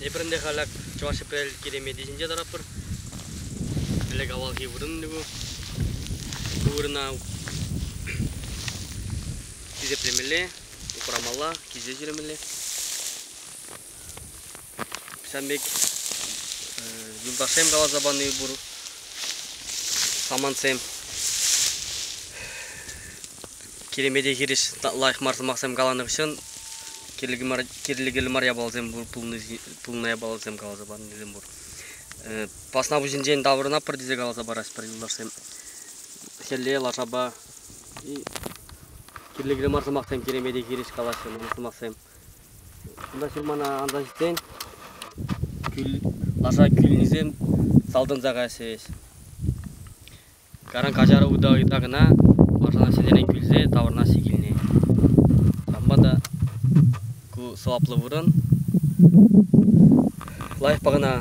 Эпир ӗнтӗ халь ак Чӑваш Ҫӗпрел киреметӗ ҫинче тӑратпӑр. Ӗлӗк-авалхи вырӑн ӗнтӗ ку. Ку вырӑна хисеплемелле, упрамалла, килсе ҫӳремелле. Ҫавӑн пек юлташсем каласа пани пур самантсем. Киремете хирӗҫ лайӑх мар сӑмахсем каланӑ хыҫҫӑн кирлӗ мар япаласем пулнӑ япаласем каласа панисем пур. Пасна пуҫӗнчен таврӑнатпӑр тесе каласа параҫ пӗр юлташсем. Хӗлле лашапа кирлӗ мар сӑмахсем киремете хирӗҫ калаҫҫӗ сӑмахсем. Кунта ҫырмана анса ҫитсен лаша кӳлнисем салтӑнса каяҫҫӗ. Кайран каҫару ыйта-ыйта кӑна лашана ҫӗнӗрен кӳлсе таврӑнаҫҫӗ килне. Ҫавӑнпа та ку сӑваплӑ вырӑн. Лайӑхпа кӑна.